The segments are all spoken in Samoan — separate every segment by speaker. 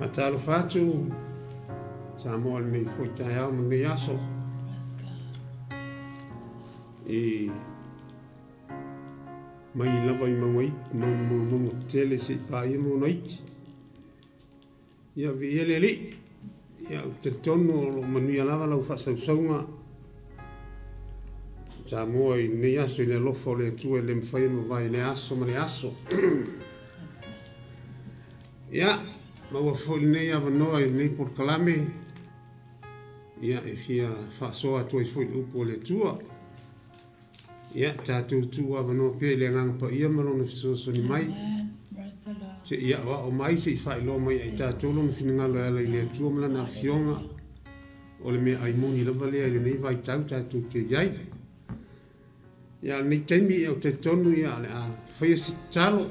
Speaker 1: Faatalofa atu Samoa i lenei foi taeao ma lenei aso i mai lava i mauga tetele seia paia mauga iti. Ia, viia le Alii. Ia, ou te talitonu o lo o manuia lava lau faasausauga Samoa i lenei aso i le alofa o le Atua e le mafai ona mavae i lea aso ma lea aso. Ia, maua foi lenei avanoa i lenei polokalame, ia, e fia faasoa atu ai foi i le upu a le Atua. Ia, tatou tuu avanoa pea i le Agaga Paia ma Lona fesoasoani mai, se i aoao mai, se i faailoa mai ia i tatou Lona finagalo e ala i le Atua ma Lana Afioga, o le meaai moni lava lea i lenei vaitau tatou te i ai. Ia, a o lenei taimi, ia, ou te talitonu, ia, o le a faia se tatalo,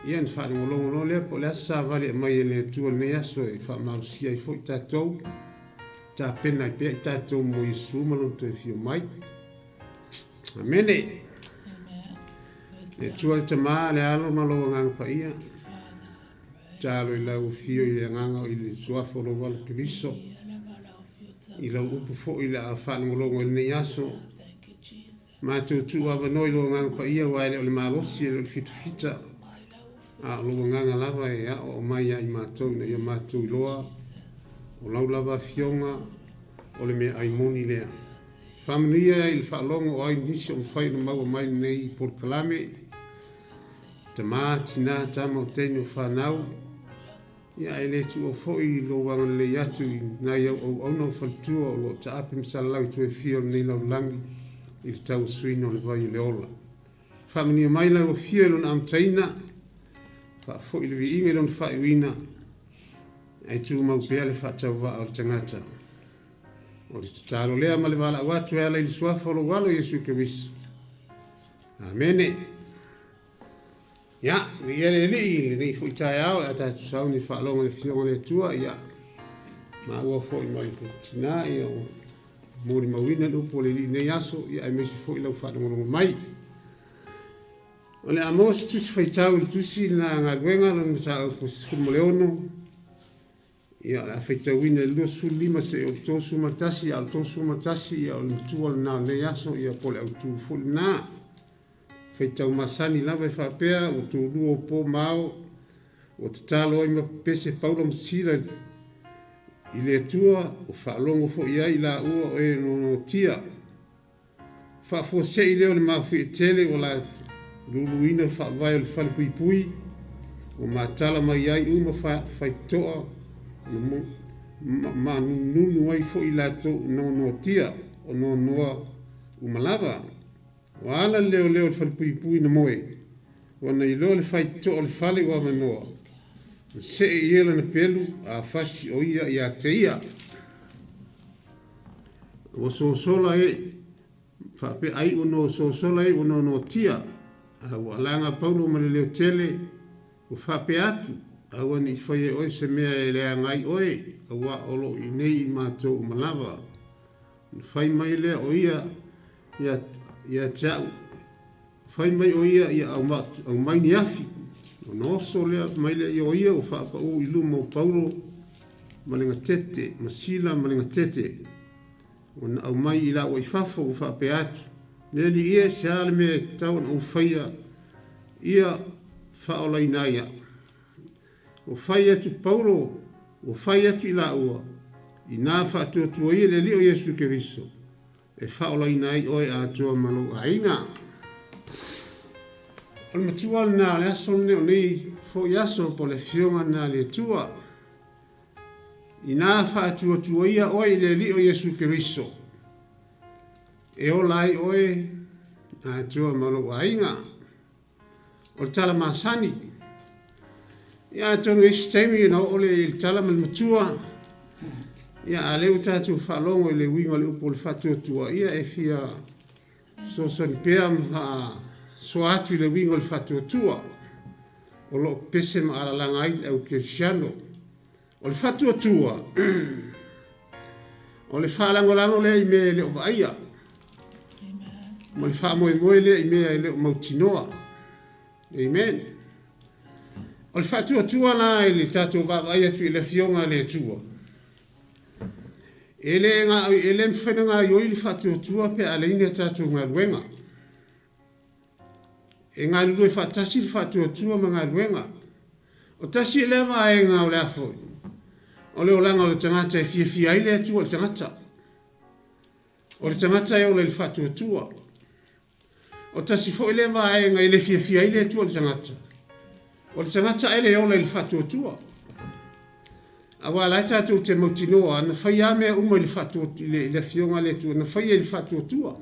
Speaker 1: ia, ona faalogologo loa lea po o le a se savali e aumai e le Atua i lenei aso e faamalosia ai foi tatou. Tapena ai pea i tatou mo Iesu ma Lona toe afio mai. Amene. Le Atua le Tama, le Alo ma lou Agaga Paia, tatalo i lau afio i le Agaga i le Suafa o lou Alo Keriso, i lau upu foi o le a faalogologo i lenei aso. Matou tuu avanoa i lou Agaga Paia, aua e le o le malosi, e le o le fitafita, a o lou Agaga lava e aoao mai ia i matou ina ia matou iloa o lau lava afioga o le meaai moni lea. Faamanuia i le faalogo o ai nisi o mafai ona maua mai lenei polokalame, tama, tina, tama o teine o fanau, Ia, ae le tuua foi lou agalelei atu i nai au auauna o faletua o lo o taape ma salalau i tua e fia o lenei lalolagi i le tauasuina o le vai o le ola. Faamanuia mai lau afio i lona amataina, faafoi le viiga i lona faaiuina, ae tumau pea le faatauvaa o le tagata. O le tatalo lea ma le valaau atu e ala i le suafa o lou Alo Iesu Keriso. Amene. Ia, viia le Alii i lenei foi taeao, o le a tatou sauni e faalogo i le Afioga a le Atua, ia, maua foi ma le tina, ia, ua molimauina le upu a le Alii i lenei aso, ia, aemaise foi lau faalogologo mai. O le a maua se tusi faitau i le tusi lena a Galuega, lona mataupu 16, ia, o le a faitauina i le 25 seia oo i le 31, a o le 31, ia, o le matua lena o lenei aso, ia, po o le autu foi lena. Faitau masani lava e faapea, ua tulua o po ma ao, ua tatalo ai ma pepese Paulo ma Sila i le Atua, ua faalogo foi i ai i laua o e nonotia. Faafuasei lea o le mafuie tele ua la luluina faavae o le fale puipui, ua matala mai ai uma faitotoa na manununu ai foi i latou nonotia o noanoa uma lava. Ua ala le leoleo i le falepuipui na moe, ua na iloa le faitotoa o le fale ua avanoa, na see i ai lana pelu a fasi o ia ia te ia. Ua sosola e faapea ai ua no sosola e ua noanoatia, a ua alaga Paulo ma le leo tele, ua faapea atu, Aua ne i faia e oe se mea e leaga ai oe, auā o lo o i inei i matou uma lava. Ona fai mai lea o ia ia te a'u, fai mai o ia ia aumai ni afi. Ona oso lea mai lea o ia ua faapaū i luma o Paulo ma le gatete, ma Sila ma le gatete. Ona aumai i laua i fafo ua faapea atu, Le alii e, se a le mea e tatau ona ou faia ia faaolaina ai a'u? Ua fai atu Paulo, ua fai atu i laua, Inā faatuatua ia le Alii o Iesu Keriso, e faaolaina ai oe atoa ma lou aiga. O le matua lena o le aso lenei, o nei foi aso, po o le Afioga lena a le Atua. Inā faatuatua ia oe i le Alii o Iesu Keriso, e ola ai oe atoa ma lou aiga. O le tala masani. Ia atonu e isi taimi ona oo lea i le tala ma le matua. Ia a lea ua tatou faalogo i le uiga o le upu o le faatuatua, ia e fia fesoasoani pea ma faasoa atu i le uiga o le faatuatua o lo o pepese ma alalaga ai le au kerisiano. O le faatuatua, o le faalagolago lea i mea e le o vaaia, ma le faamoemoe lea i mea e le o mautinoa. Amen. O le faatuatua la i le tatou vaavaai atu i le Afioga a le Atua, e le, e le mafai ona gaoioi le faatuatua pe a leai ni a tatou galuega. E galulue faatasi le faatuatua ma galuega. O tasi lea vaega o le a foi, o le olaga o le tagata e fiafia ai le Atua i le tagata. O le tagata e ola i le faatuatua. O tasi foi lea vaega e le fiafia ai le Atua i le tagata, o le tagata e le ola i le faatuatua. Aua o la e tatou te mautinoa na faia lava mea uma i le, faatu, i le, i le Afioga a le Atua, na faia i le faatuatua.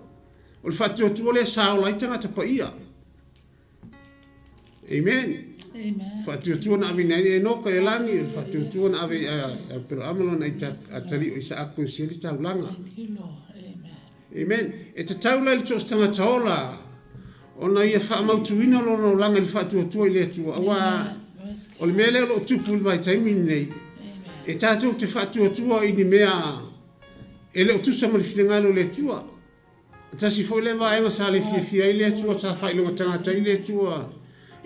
Speaker 1: O le faatuatua lea sa ola ai tagata paia. Amen.
Speaker 2: Amen.
Speaker 1: Faatuatua na aveina ai Enoka i le lagi, o le faatuatua na ave i Aperahama lona atalii o Isaako e sia le taulaga.
Speaker 2: Thank you, Lord. Amen.
Speaker 1: Amen. E tatau la i le so o se tagata ola ona ia faamautuina lona olaga i le faatuatua i le Atua, aua o le mea lea o lo o tupu i le vaitaimi lenei, e tatou te faatuatua i ni mea e le o tusa ma le finagalo o le Atua. E tasi foi lea vaega sa le fiafia ai le Atua, sa faailoga tagata ai le Atua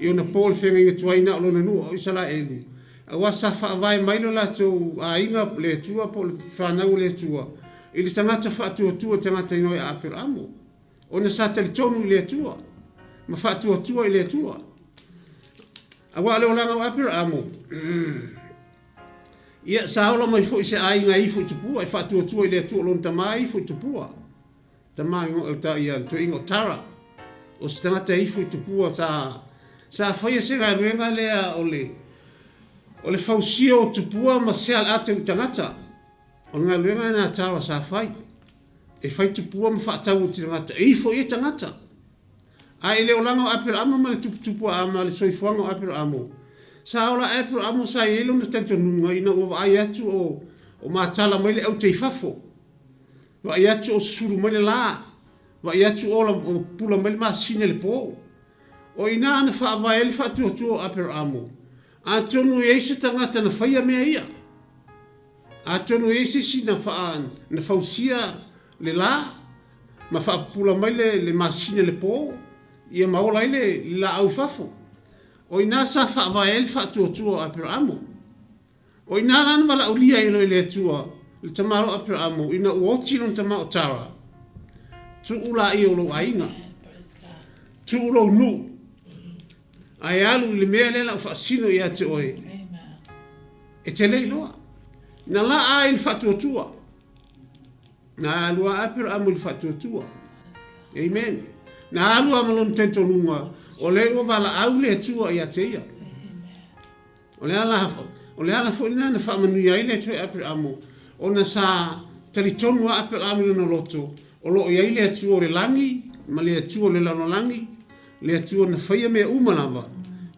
Speaker 1: i ona po o le feagaiga tuai na o lona nuu o Isaraelu, aua sa faavae mai lo latou aiga le Atua po o le fanau a le Atua i le tagata faatuatua i tagata igoa ia Aperaamo, ona sa talitonu i le Atua ma faatuatua i le Atua. Aua o le olaga o Aperaamo, ia sa ola mai foi i se aiga e ifo i tupua, e faatuatua i le Atua o lona tama e ifo i tupua. Tama ia le toeaina o Tara, o se tagata e ifo i tupua sa sa faia se galuega lea o le o le fausia o tupua ma sea ate i tagata. O le galuega lena a Tara sa fai. E fai tupua ma faatau i tagata, e ifo i ai tagata. Ae i le olaga o Aperaamo ma le tuputupuaa ma le soifuaga o Aperaamo, sa ola Aperaamo sa i ai lona talitonuga ina ua vaai atu o, o matala mai le aute i fafo, vaai atu o susulu mai le la, vaai atu o, o pupula mai le masina i le po. O i ina na faavae ai le faatuatua o Aperaamo, atonu e i ai se tagata na faia mea ia. Atonu e i ai se isi na, faa, na fausia le la, ma faapupula mai le, le masina i le po, ia ma ola ai le, le laau i fafo. O i ina sa faavae ai le faatuatua o Aperaamo. O i ina la na valaaulia ai loa e le Atua le tamaloa o Aperaamo ina ua oti lona tama o Tara, Tuu laia o lou aiga, tuu lou nuu, ae alu i le mea lea o le a ou faasino ia te oe, e te le iloa. Na laa ai le faatuatua. Na alu a Aperaamo i le faatuatua. Amen. Na alu a ma lona talitonuga, o lea ua valaau le Atua ia te ia. O le ala, o le ala foi lena na faamanuia ai le Atua i Aperaamo, ona sa talitonu lava Aperaamo i lona loto, o lo o i ai le Atua o le lagi ma le Atua o le lalolagi, le Atua na faia mea uma lava,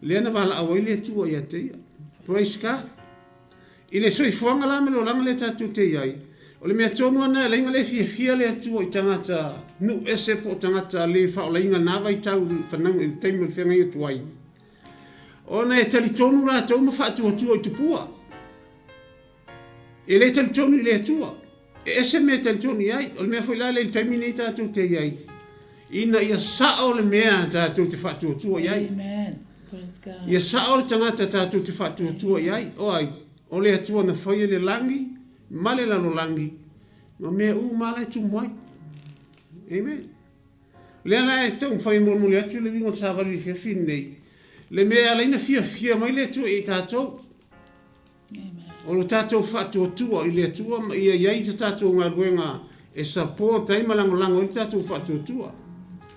Speaker 1: lea na valaau ai le Atua ia te ia. Praise God. I le soifuaga la ma le olaga lea tatou te i ai, o le mea tonu lava lena e ala ai ona le fiafia le Atua i tagata nuu ese po o tagata le faaolaina i lena vaitau i le taimi o le feagaiga tuai, ona e talitonu latou ma faatuatua i tupua. E le talitonu i le Atua. E ese mea e talitonu i ai. O le mea foi la lea i le taimi nei tatou te i ai, ina ia sao le mea tatou te faatuatua i ai.
Speaker 2: Amen. Praise God.
Speaker 1: Ia sao le tagata tatou te faatuatua i ai. O ai? O le Atua na faia le lagi ma le lalolagi ma mea uma la e tumu ai. Amen. Lea la e taumafai e molimoli atu le uiga o le savali i le afiafi lenei, le mea e ala ai ona fiafia mai le Atua ia i tatou. O lo tatou faatuatua i le Atua ma ia i ai se tatou galuega e support ai ma lagolago ai le tatou faatuatua.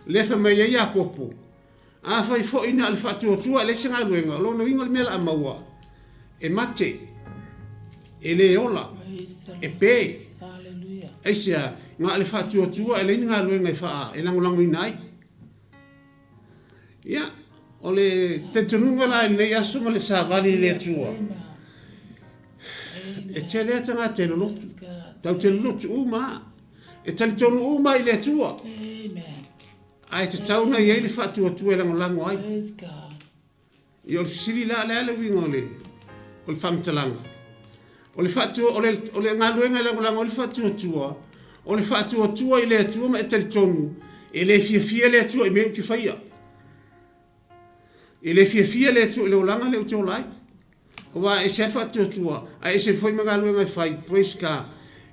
Speaker 1: Lea fai mai ai Iakopo, Afai foi na o le faatuatua e leai se galuega, o lona uiga o le mea o le a maua, e mate, e le ola, e pe. Aisea? Na o le faatuatua e leai ni galuega e, faa, e lagolagoina ai. Ia, o le talitonuga la i lenei aso ma le savali i le Atua, e tele a tagata e lolotu, tatou te lolotu uma lava. E talitonu uma i le Atua. Ae tatau ona i ai le faatuatua e lagolago ai. Ia o le fesili la, o le a le uiga o le, o le faamatalaga? O le, faatu, o le, o le galuega e lagolago ai le faatuatua, o le faatuatua i le Atua ma e talitonu, e le fiafia le Atua i mea ou te faia. E le fiafia le Atua i le olaga lea ou te ola ai. Aua e ese lava le faatuatua, ae ese foi ma galuega e fai, praise God,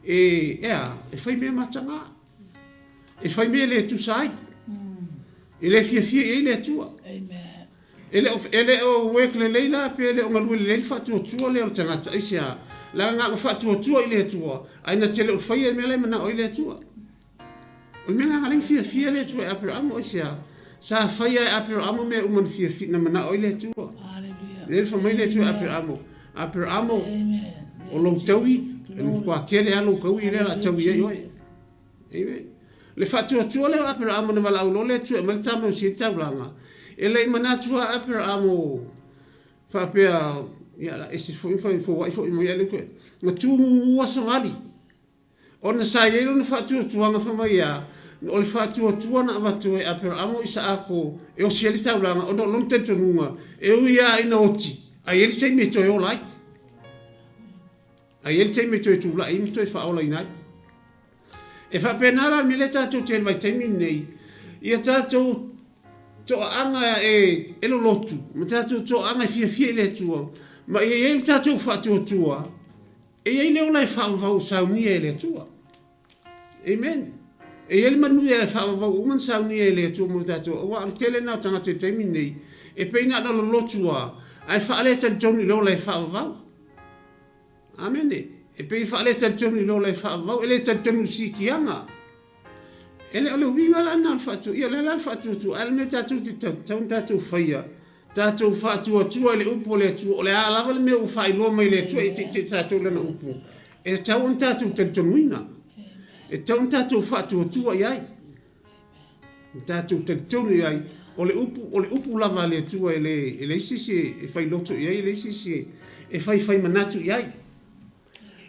Speaker 1: e, e a? E fai mea mataga. E fai mea e le tusa ai. E le fiafia i ai le Atua.
Speaker 2: Amen.
Speaker 1: E le o, e le o work lelei la pe le o galue lelei le faatuatua lea o le tagata. Aisea? Leaga ua faatuatua i le Atua, ae na te le o faia le mea la e manao ai le Atua. O le mea lena na fiafia le Atua i Aperaamo, aisea? Sa faia e Aperaamo mea uma na fiafia, na manao ai le Atua.
Speaker 2: Hallelujah.
Speaker 1: Lea na fai mai le Atua i Aperaamo, Aperaamo, o lou taui, e matua tele lava lou taui lea o le a taui ai oe. Amen. Le faatuatua lea o Aperaamo na valaau loa le Atua e aumai le tama e osi ai le taulaga, e le i manatu lava Aperaamo faapea, ia o le a ese foi ma foai foi mai ae le toe. Na tu muamua savali. Ona sa i ai lona faatuatuaga fai mai a, o le faatuatua na avatu e Aperaamo Isaako e osi ai le taulaga ona o lona talitonuga e ui lava ina oti, ae i ai le taimi e toe ola ai. Ae i ai le taimi e toe tulai ai ma toe faaolaina ai. E faapena la le mea lea tatou te i le vaitaimi lenei, ia tatou toaaga e, e lolotu, ma tatou toaaga e fiafia i le Atua, ma ia i ai le tatou faatuatua, E i ai le ola e faavavau ua saunia e le Atua. Amen. E i ai le manuia e faavavau ua uma ona saunia e le Atua mo tatou, aua o le tele lena o tagata i le taimi lenei, e pei na ona lolotu lava, ae faaletalitonu i le ola e faavavau. Amene. E pei e faaletalitonu i le ola e faavavau, e le talitonu i le siitiaga. E le o le uiga la lena o le faatuatua. Ia o le a la le faatuatua? Ae o le mea tatou te tatau ona tatou faia, tatou faatuatua i le upu a le Atua. O le a lava le mea ua faailoa mai e le Atua e iteite tatou i Lana upu, e tatau ona tatou talitonuina. E tatau ona tatou faatuatua i ai. Tatou talitonu i ai, o le upu, o le upu lava a le Atua e le, e leai se isi e failoto i ai, e leai se isi e faifai manatu i ai.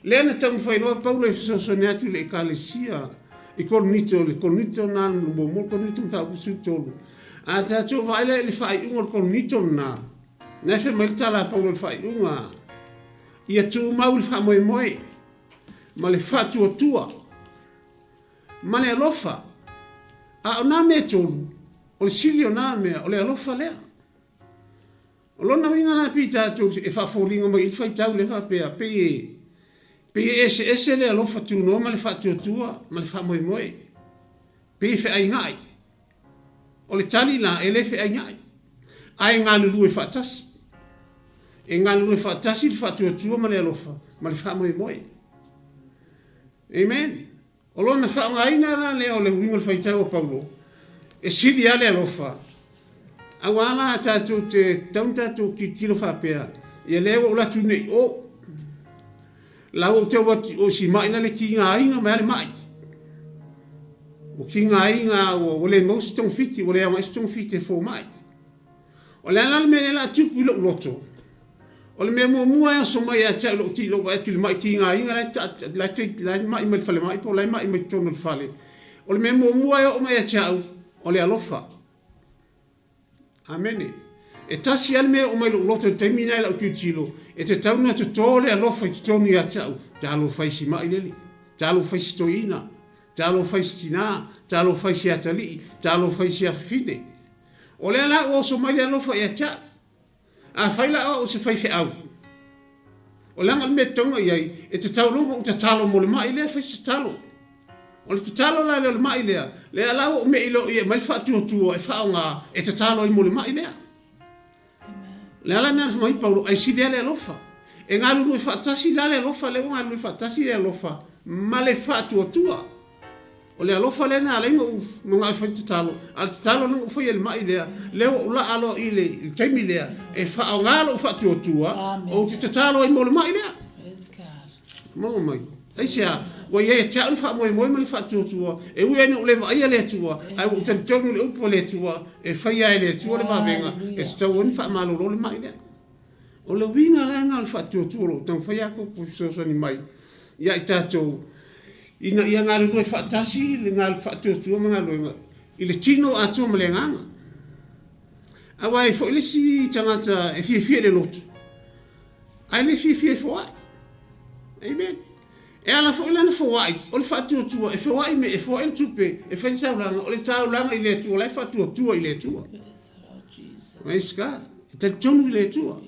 Speaker 1: Lea na taumafai loa Paulo e fesoasoani atu i le Ekalesia i Korinito, le Korinito lena muamua, Korinito mataupu 13. A tatou vaai la i le faaiuga o le Korinito lena, na e fai mai le tala a Paulo i le faaiuga, ia tumau i le faamoemoe ma le faatuatua ma le alofa. A o nā mea e tolu, o le sili o nā mea, o le alofa lea. O lona uiga la pei tatou e faafoliga mai i le faitau lea faapea, pei e, pei e eseese le alofa tunoa ma le faatuatua ma le faamoemoe. Pei e feainai. O le tali la, e le feainai, ae galulue faatasi. E galulue faatasi le faatuatua ma le alofa ma le faamoemoe. Amen. O lona faaaogaina la lea o le uiga o le faitau a Paulo, e sili lava le alofa, aua la tatou te tatau ona tatou tilotilo faapea, ia lea ua ou alu atu nei i o, la ua ou tau atu i o i si ma'i la le tigaina mai lava le ma'i. Ua tigaina ua le maua se togafiti, ua le aoga ai se togafiti e fomai. O le a la le mea lea o le a tupu i lou loto? O le mea muamua e oso mai ia te au i lou ti, lou vaai atu i le mai tigaina la e, la e mai mai le falemai po o la e mai mai totonu o le fale. O le mea muamua e oo mai ia te au, o le alofa. Amene. E tasi lava le mea e oo mai i lou loto i le taimi lena i lau tilotilo, e tatau ona toto le alofa i totonu ia te au, talofa e si mai lele, talofa i si toeaina, talofa i si tina, talofa i si atalii, talofa i si afafine. O lea la ua oso mai le alofa ia te au. Afai la o au o se faifeau, o le aga o le mea e tatau ona i ai, e tatau loa ona ou tatalo mo le ma'i lea, fai se tatalo. O le tatalo la lea o le ma'i lea, lea la ua ou me'i loa i ai e aumai le faatuatua e faaaoga e tatalo ai mo le ma'i lea. O le ala lena na fai mai ai Paulo, ai sili lava le alofa. E galulue faatasi la le alofa lea ua galulue faatasi le alofa ma le faatuatua. O le alofa lea na ala ai ona ou manao e fai tatalo, a o le tatalo lea na ou faia i le ma'i lea, lea ua ou laa loa i le taimi lea e faaaoga lou faatuatua ou te tatalo ai mo le ma'i lea. Maua mai. Aisea? Ua i ai ia te au le faamoemoe ma le faatuatua, e ui lava ina ou le vaaia le Atua, ae ua ou talitonu i le upu a le Atua, e faia e le Atua le vavega e tatau ai ona faamalolo le ma'i lea. O le uiga la lena o le faatuatua o lo o taumafai atu e fesoasoani mai ia i tatou ina ia galulue faatasi le faatuatua ma galuega i le tino atoa ma le agaga. Aua e i ai foi le isi tagata e fiafia i le lotu, ae le fiafia e foai. Amen. E ala foi lana foai, o le faatuatua, e foai me, e foai le tupe, e fai le taulaga, o le taulaga i le Atua, o la e faatuatua i le Atua. Praise God. E talitonu i le Atua.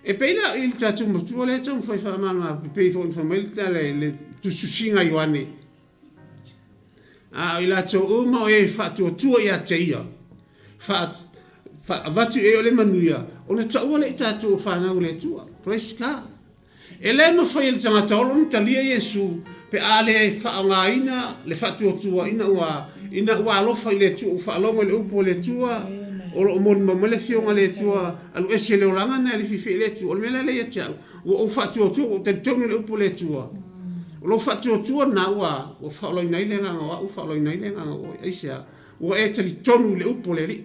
Speaker 1: E pei la i le tatou matua lea e taumafai faamalamalama pei foi ona fai mai le tala i le tusitusiga a Ioane, A o i latou uma o e faatuatua ia te ia, faavatu i ai o le manuia, ona taua lea o tatou o fanau a le Atua. Praise God. E le mafai e le tagata ola ona talia Iesu pe a le faaaogaina le faatuatua ina ua ina ua alofa i le Atua, ua faalogo i le upu a le Atua, o lo o molimau mai le Afioga a le Atua, alu ese i le olaga lena e le fiafia i ai le Atua. O le mea la lea ia te au, ua ou faatuatua, ua ou talitonu i le upu a le Atua, o lou faatuatua lena ua faaolaina ai le agaga o au, faaolaina ai le agaga o oe. Aisea? Ua e talitonu i le upu a le Alii.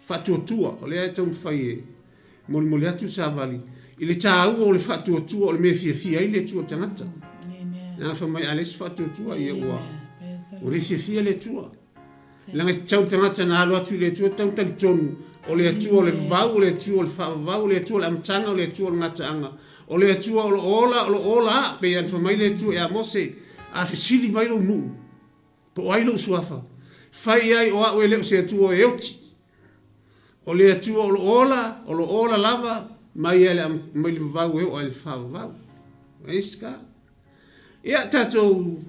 Speaker 1: Faatuatua, o lea e taumafai e molimoli atu le savali i le taua o le faatuatua o le mea e fiafia ai le Atua i le tagata. Leaga fai mai a leai se faatuatua, ia ua le fiafia le Atua. Leaga e tatau i le tagata na alo atu i le Atua, e tatau ona talitonu o le Atua o le vavau, o le Atua o le faavavau, o le Atua o le amataga, o le Atua o le gataaga, o le Atua o lo o ola, o lo o ola a, pei ona fai mai le Atua ia Mose, a fesili mai lou nuu, Po o ai lou suafa? Fai i ai o au e le o se Atua e oti. O le Atua o lo o ola, o lo o ola lava, mai le, mai le vavau e oo i le faavavau. Praise God. Ia, tatou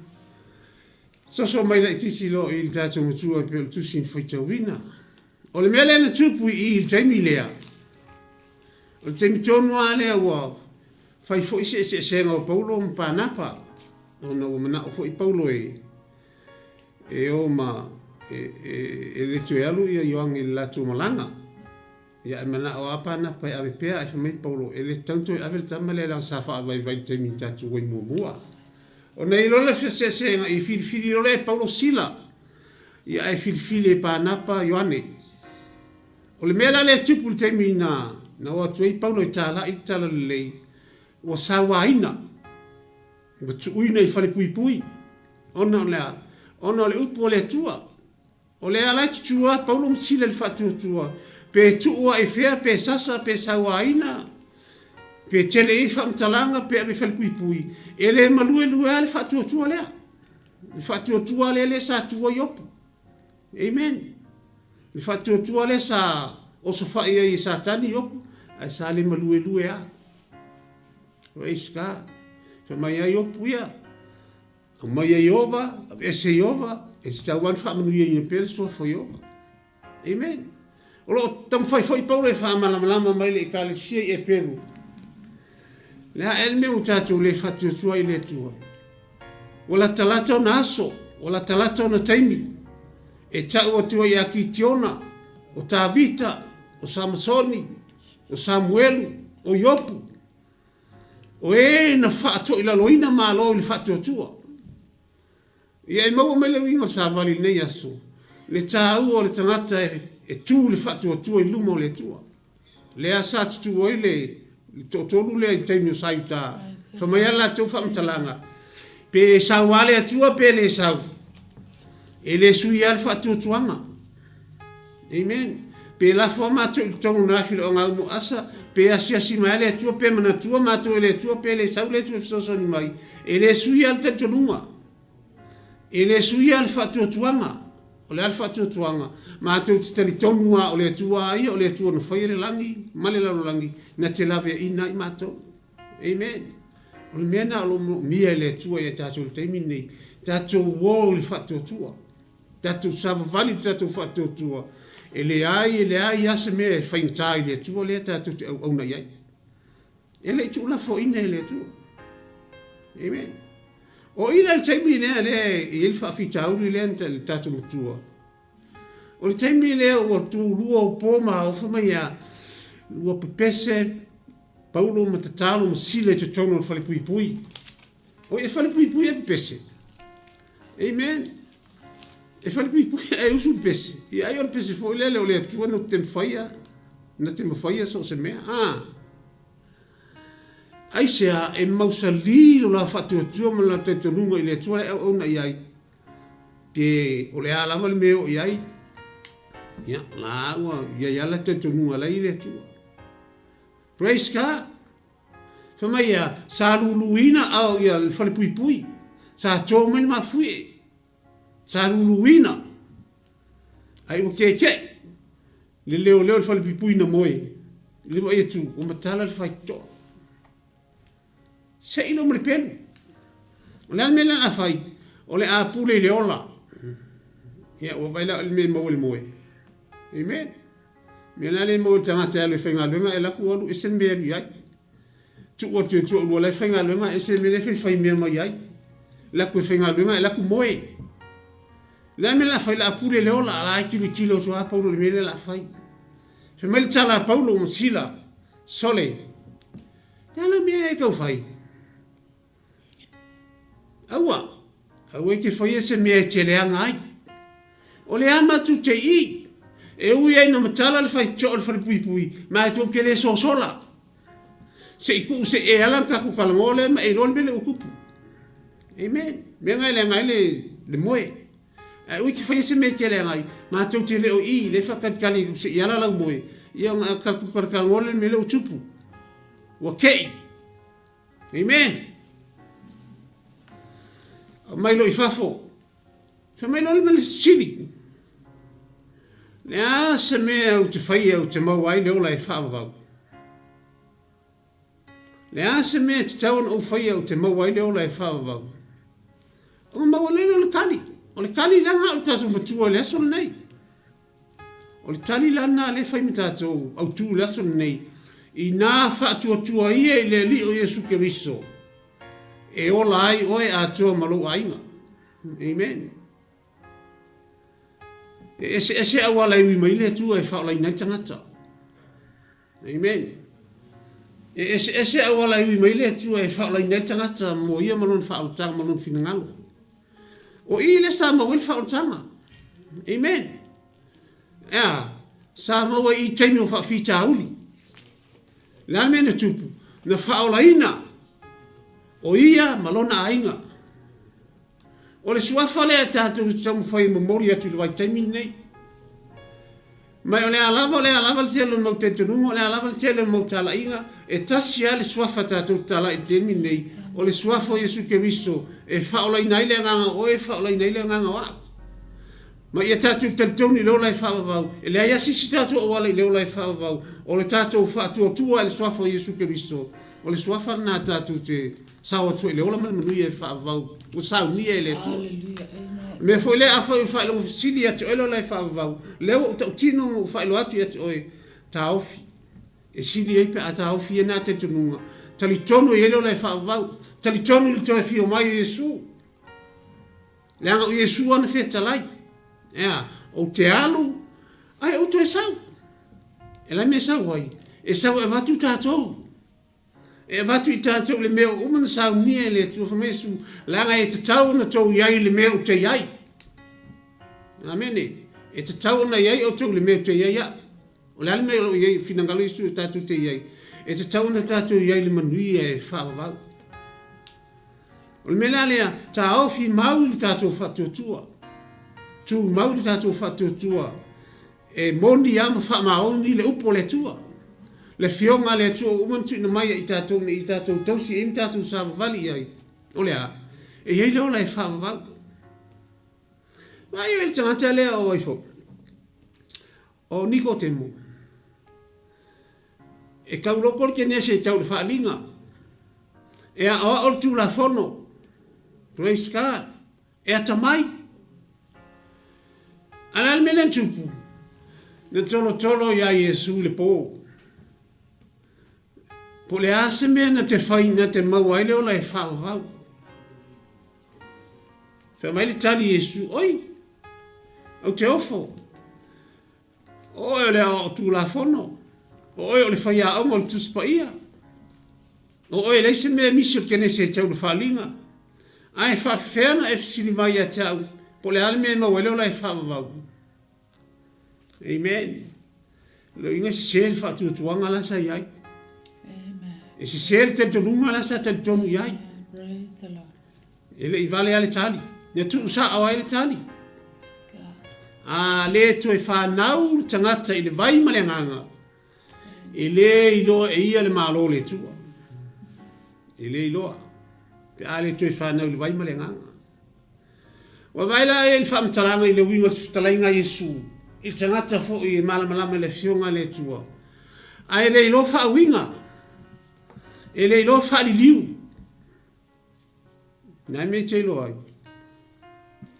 Speaker 1: soso mai laitiiti loa i le tatou matua e pei o le tusi na faitauina. O le mea lea na tupu i i i le taimi lea, o le taimi tonu lava lea ua fai foi se eseesega o Paulo ma Panapa, ona ua manao foi Paulo e e o ma e le toe alu ia Ioane i le latou malaga. Ia ae manao lava Panapa e ave pea, ae fai mai Paulo, e le tatau ona toe ave le tama lea leaga sa faavaivai i le taimi na tatou o ai muamua. Ona i ai loa lea o le feseeseaiga, ia filifili loa lea e Paulo Sila, ia ae filifili e Panapa Ioane. O le mea la lea e tupu i le taimi na na o atu ai Paulo e talai le talalelei, ua sauaina, ua tuuina i falepuipui, ona o le a? Ona o le upu a le Atua. O lea la e tutū lava Paulo ma Sila i le faatuatua, pe tuu lava i fea, pe sasa, pe sauaina, pe tele i ai faamatalaga, pe ave i falepuipui, e le maluelue lava le faatuatua lea. Le faatuatua lea lea sa tu ai Iopu. Amen. Le faatuatua lea sa osofai ai e Satani Iopu, ae sa le maluelue lava. Praise God. Fai mai ai Iopu ia, Aumaia Ieova, aveese Ieova, e tatau lava ona faamanuiaina pea le suafa o Ieova. Amen. O lo o taumafai foi Paulo e faamalamalama mai le Ekalesia i Eperu. Le a ea le mea ua tatou le faatuatua ai i le Atua? Ua latalata ona aso, ua latalata ona taimi, e tau atu ai ia Kitiona, o Tavita, o Samasoni, o Samuelu, o Iopu, O e na faatoilaloina Malo i le faatuatua. Ia e maua mai le uiga o le savali i lenei aso, le taua o le tagata e tu i le faatuatua i luma o le Atua. Lea sa tutū ai le toatolu lea i le taimi o Saiuta, fai mai a latou faamatalaga, pe sau lava le Atua pe le sau, e le sui lava le faatuatuaga. Amen. Pe lafo lava matou i totonu o le afilooga mo asa, pe asiasi mai lava le Atua, pe manatua matou e le Atua, pe le sau le Atua e fesoasoani mai, e le suia le talitonuga. E le suia le faatuatuaga. O le a le faatuatuaga? Matou te talitonu lava o le Atua a ia, o le Atua na faia le lagi ma le lalolagi, na te laveaiina ai matou. Amen. O le mea lena o lo o moomia e le Atua ia tatou i le taimi lenei, tatou o i le faatuatua. Tatou savavali lo tatou faatuatua, e leai, e leai lava se mea e faigata i le Atua lea tatou te auauna i ai. E le i tuulafoaina e le Atua. Amen. O i la le taimi lea lea e i ai le faafitauli lea na le tatou matua. O le taimi lea ua tulua o po ma ofa mai a ua pepese Paulo ma tatalo ma Sila i totonu o le falepuipui. Oi, e falepuipui e pepese. Amen. E falepuipui e usu le pese. Ia ai o le pese foi lele o le Atua na te mafaia, na te mafaia so o se mea. Ah. Aisea e mausali lo la faatuatua ma la talitonuga i le Atua la e auauna i ai. Pe o le a lava le mea o i ai. Ia, la ua ia ia la talitonuga la i le Atua. Praise God. Fai mai ia, sa luluina ao ia le falepuipui, sa to mai le mafuie, sa luluina, ai ua keke'i. Le leoleo i le falepuipui na moe i le vaai atu ua matala le faitotoa. Sei loa ma le pelu. O le a le mea lea a fai? O le a pule i le ola. Ia ua vaai la o le mea e maua i le moe. Amen. Mea la lea e maua i le tagata e alu e faigaluega e alu atu alu ese le mea e alu i ai. Tuu atu e toalua la e faigaluega ese le mea lea e faifai mea mai ai. Alu atu e faigaluega alu atu moe. O le a le mea o le a fai? O le a pule i le ola, a la e tilotilo atu lava Paulo i le mea lea o le a fai. Fai mai le tala a Paulo ma Sila, Sole, le a la mea e tau fai? Aua, aua e te faia se mea e te leaga ai. O le a matou te i, e ui ai ina matala le faitotoa o le falepuipui, ma e tou te le sosola. Se i tuu se i e ala ona tatou talanoa lea ma e iloa le mea lea ua tupu. Amen. Mea na e leaga ai le, le moe. Ae ui te faia se mea e te leaga ai, matou te le o i, lea e faatalitali atu se i ala lau moe, ia ona tatou talatalanoa lea i le mea lea ua tupu. Ua tei. Amen. Aumai loa i fafo. Fai mai loa le mea sili. Le a se mea ou te faia ou te maua ai le ola e faavavau? Le a se mea e tatau ona ou faia ou te maua ai le ola e faavavau? Ona maua lea o le tali. O le tali lana o le tatou matua i le aso lenei. O le tali la lena lea e fai ma tatou autu i le aso lenei, inā faatuatua ia i le Alii o Iesu Keriso, e ola ai oe atoa ma lou aiga. Amen. E eseese auala e ui mai le Atua e faaolaina ai le tagata. Amen. E eseese auala e ui mai le Atua e faaolaina ai le tagata mo ia ma lona faaolataga ma lona finagalo. O i lea sa maua ai le faaolataga. Amen. Ea, sa maua i taimi o faafitauli. Le a le mea na tupu? Na faaolaina o ia ma lona aiga. O le suafa lea tatou te taumafai e momoli atu i le vaitaimi lenei. Ma o le a lava, o le a lava le tele o le mau talitonuga, o le a lava le tele o le mau talaiga, e tasi lava le suafa tatou te talai i le taimi lenei, o le suafa o Iesu Keriso e faaolaina ai le agaga o oe, e faaolaina ai le agaga o au. Ma ia tatou talitonu i le ola e faavavau, e leai lava se isi tatou auala i le ola e faavavau, o le tatou faatuatua i le suafa o Iesu Keriso, o le suafa lena tatou te Sao atu ai le ola ma le manuia e faavavau ua saunia e le Atua.
Speaker 2: Hallelujah. Amen.
Speaker 1: O le mea foi lea, afai o faailoga fesili ia te oe le ola e faavavau, lea ua ou tautino ma ou faailoa atu ia te oe, taofi. E sili ai pe a taofi ia na talitonuga. Talitonu e i ai le ola e faavavau. Talitonu i le toe afio mai o Iesu. Leaga o Iesu ana fetalai. Ea, ou te alu, ae ou toe sau. E le mea e sau ai, e sau e avatu tatou. E avatu i tatou le mea ua uma ona saunia e le Atua, fai mai Iesu, leaga e tatau ona outou i ai i le mea ou te i ai. Amene. E tatau ona i ai outou i le mea ou te i ai au. O le a le mea o lo o i ai, finagalo Iesu e tatou te i ai? E tatau ona tatou i ai i le manuia e faavavau. O le mea la lea, taofi mau i le tatou faatuatua. Tumau le tatou faatuatua. E moni lava ma faamaoni le upu a le Atua. Le Afioga a le Atua ua uma ona tuuina mai ia i tatou ina ia tatou tausi ai ma tatou savavali i ai, o le a? E i ai le ola e faavavau. Vaai oe i le tagata lea o ai foi? O Nikotemo. E tauloko le kenese e tau i le faaaliga. E aoao le Tulafono. Praise God. E atamai. A o le a le mea lea na tupu? Na tolotolo iā Iesu i le pō. Po o le a se mea na te fai na te maua ai le ola e faavavau. Fai mai le tali Iesu, Oi, ou te ofo. O oe o le aoao tulafono. O oe o le faiaoga o le Tusi Paia. O oe e leai se mea e misi o le kenese e tau i le faaaliga. Ae faafefea ona e fesili mai ia te au, po o le a le mea e maua ai le ola e faavavau? Amen. O le uiga e sese le faatuatuaga la sa i ai. E sese le talitonuga la sa talitonu i ai. E le i vale lava le tali. Na tuusao ai le tali. A le toe fanau le tagata i le vai ma le agaga, e le iloa e ia le Malo o le Atua. E le iloa. Pe a le toe fanau i le vai ma le agaga. Ua vaai la i le faamatalaga i le uiga o le fetalaiga a Iesu. i le tagata foi e malamalama i le Afioga a le Atua, ae le iloa faauiga, e le iloa faaliliu. Na mea e te iloa ai.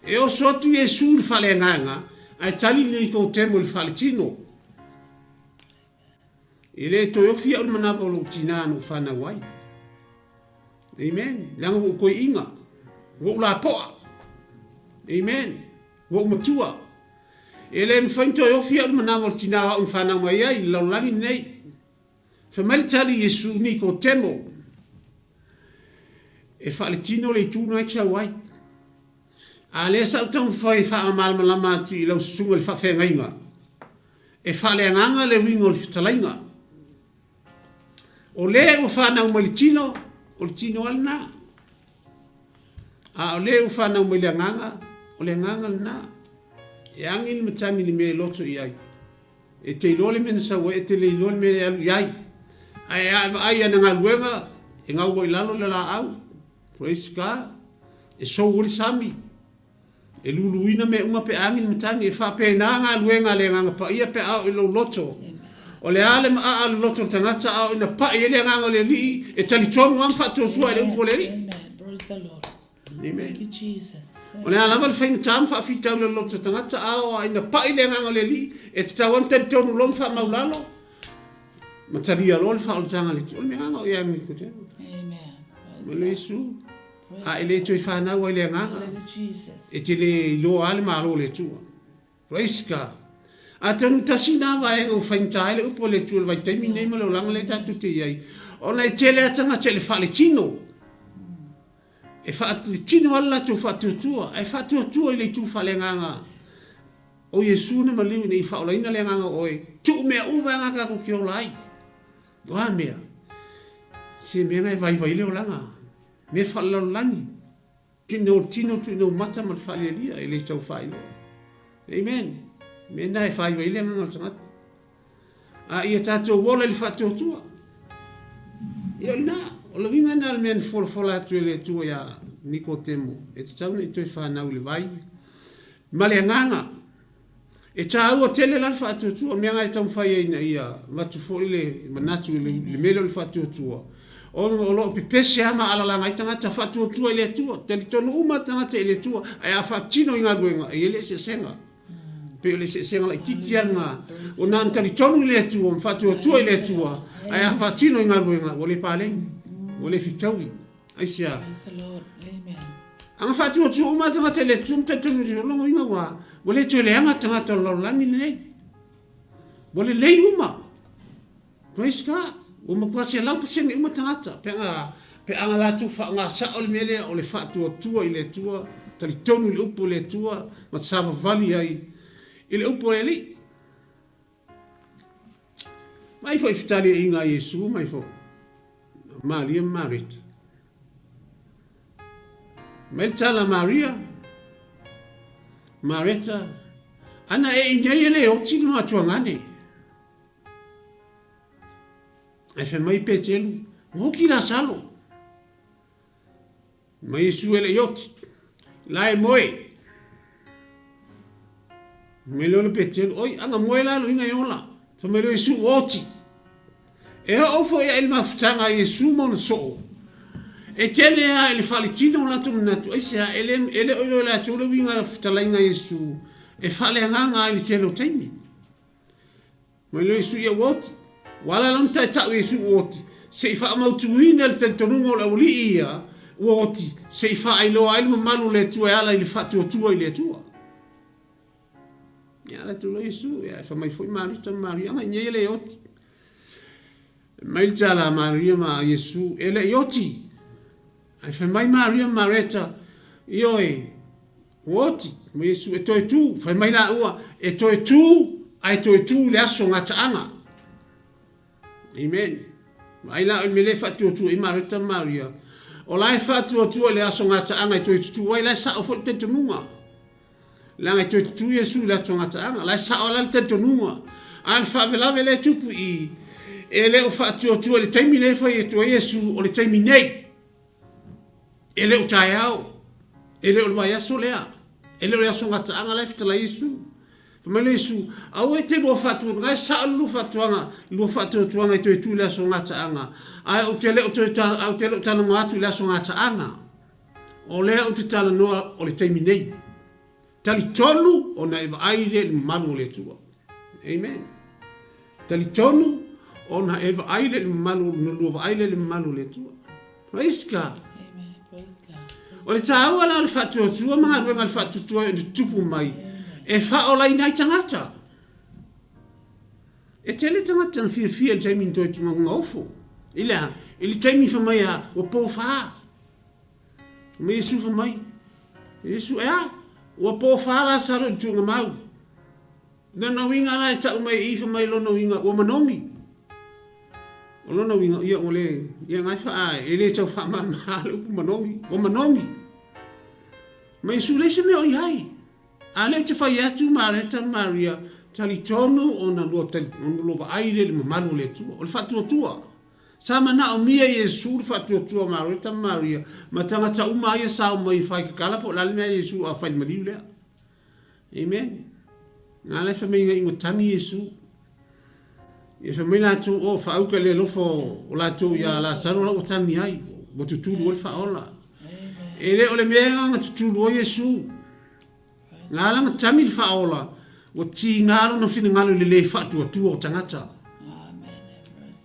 Speaker 1: E oso atu Iesu i le faaleagaga, ae tali Nikotemo i le faaletino. E le toe ofi au i le manava o lou tinā na ou fanau ai. Amen. Leaga ua ou toeaina, ua ou lapoa. Amen. Ua ou matua. E le mafai ona toe ofi au i le manava o le tinā o au na fanau mai ai i le lalolagi lenei. Fai mai le tali i Iesu, Nikotemo, e faaletino le itu lena e te sau ai. A lea sa ou taumafai e faamalamalama atu i lau susuga i le faafeagaiga, e faaleagaga le uiga o le fetalaiga. O le ua fanau mai le tino, o le tino lava lena. A o le ua fanau mai le agaga, o le agaga lena. E agi le matagi i le mea e loto i ai. E te iloa le mea na sau ai, e te le iloa le mea e alu i ai. Ae a e vaai i ana galuega, e gau ai i lalo le laau. Praise God. E sou ai le sami. E luluina mea uma pe a agi le matagi. E faapena galuega a le Agaga Paia pe a oo i lou loto. O le a le maaa o le loto o le tagata a oo ina pai ai le Agaga o le Alii, e talitonu lava ma faatuatua i le upu a le Alii.
Speaker 2: Amen. Praise the Lord.
Speaker 1: Amen.
Speaker 2: Thank you, Jesus.
Speaker 1: O le a lava le faigata ma faafitauli o le loto o le tagata, a oo ina pai le Agaga o le Alii, e tatau lava ona talitonu loa ma faamaulalo, ma talia loa le faaolataga a le Atua. O le mea agaga o ia agi kote.
Speaker 2: Amen.
Speaker 1: Ma le Iesu, a e le toe fanau ai le agaga, e te le iloa lava le Malo o le Atua. Praise God. Atonu tasi na vaega ua faigata ai le upu a le Atua i le vaitaimi nei ma le olaga lea tatou te i ai, ona e tele lava tagata i le faaletino. E faaletino lava le latou faatuatua, ae faatuatua i le itu faaleagaga o Iesu na maliu ina ia faaolaina le agaga o oe, tuu mea uma aga tatou te ola ai. O a mea? Se mea na e vaivai ai le olaga, mea faalelalolagi. Tuuina o le tino, tuuina o mata ma le faalialia, e le tau faailoa. Amen. Mea na e faaiva ai le agaga o le tagata. A ia tatou ola i le faatuatua. Ia o lena, o le uiga lena o le mea na folafola atu e le Atua iā Nikotemo, e tatau ona e toe fanau i le vai ma le agaga. E taua tele la le faatuatua, o mea na e taumafai ai ina ia avatu foi le manatu i le mea lea o le faatuatua, ona o lo o pepese lava ma alalaga ai tagata faatuatua i le Atua. Talitonu uma tagata i le Atua, ae a faatino i galuega, e i ai le eseesega. E pei o le eseesega laitiiti lava lena, ua na ona talitonu i le Atua ma faatuatua i le Atua, ae a faatino i galuega, ua le paleni, ua le fetaui. Aisea? Aga faatuatua uma tagata i le Atua ma talitonu i le Atua, lona uiga ua ua le toe leaga tagata o le lalolagi lenei. Ua lelei uma. Praise God. Ua matua 100% uma tagata pe aga pe aga latou faaaoga sao le mea lea o le faatuatua i le Atua, talitonu i le upu a le Atua ma savavali ai i le upu a le Alii. Mai foi fetaliaiga a Iesu mai foi Maria ma Mareta. Mai le tala a Maria, Mareta, ana e i nei e le oti le matuagane. Ae fai mai Petelu, ua oti Lasalo. Ma Iesu e le i oti, la e moe. Mai lea o le Petelu, oi, ana moe la loiga e ola. Fai mai lea o Iesu, ua oti. E oo foi a i le mafutaga a Iesu ma ona soo, e tele lava i le faaletino o latou manatu, aisea, e le, e le o iloa e latou le uiga o fetalaiga a Iesu e faaleagaga ai i le tele o taimi. Mai loa Iesu ia ua oti. Ua ala la ona taitau Iesu ua oti, se i faamautuina le talitonuga o le aualii ia ua oti, se i faailoa ai le mamalu o le Atua e ala i le faatuatua i le Atua. Ia ala atu loa Iesu, ia e fai mai foi Marita ma Maria, aga i nei e le oti. Mai le tala a Maria ma Iesu, e le i oti. Ae fai mai Maria ma Mareta, ioe, Ua oti, ma Iesu e toe tū, fai mai lāua, e toe tū, a e toe tū i le aso gataaga. Amen. Vaai la i le mea lea e faatuatua i Mareta ma Maria. O la e faatuatua i le aso gataaga e toe tutū ai, la e sao foi le talitonuga. Leaga e toe tutū Iesu i le aso gataaga, la e sao la le talitonuga. A o le faalavelave lea e tupu i i, e le o faatuatua i le taimi lea e fai atu ai Iesu, o le taimi nei. E le o taeao, e le o le vaiaso lea, e le o le aso gataaga la e fetalai Iesu. Fai mai le Iesu, Aua e te lua faatuatuaga, e sao le lua faatuaga, lua faatuatuaga e toe tu i le aso gataaga, ae ou te le o toe ae ou te le o talanoa atu i le aso gataaga. O lea ou te talanoa o le taimi nei. Talitonu ona e vaai lea i le mamalu o le Atua. Amen. Talitonu ona e vaai lea i le mamalu, ona lua vaai lea i le mamalu o le Atua. Praise God.
Speaker 2: Amen. Praise God.
Speaker 1: O le tāua la o le faatuatua ma galuega a le faatuatua e tutupu mai e faaolaina ai tagata. E tele tagata na fiafia i le taimi na toe gaofo. I le a? I le taimi fai mai a ua pofā. Fai mai Iesu fai mai. Iesu, e a? Ua pofā Lasaro i le tuugamau. Lona uiga la e tau mai i i fai mai lona uiga ua manogi. O lona uiga, ia ua le, ia ngai faa, e le tau faamama le upu manogi, ua manogi. Ma Iesu leai se mea o i ai. A lea ou te fai atu Mareta ma Maria, talitonu ona lua, ona lua vaai lea i le mamalu o le Atua. O le faatuatua. Sa manaomia e Iesu le faatuatua o Mareta ma Maria ma tagata uma ia sa omai e fai kakala po o le a le mea a Iesu a fai i le maliu lea. Amen. Na ala e fai mai ina ua tagi Iesu. Ia fai mai latou, oh, faauka le alofa o latou ia Lasaro la ua tagi ai, ua tutulu ai le faaola. E le o le mea na tutulu ai Iesu. Na ala na tagi le faaola, ua tiga lona finagalo i le le faatuatua o tagata.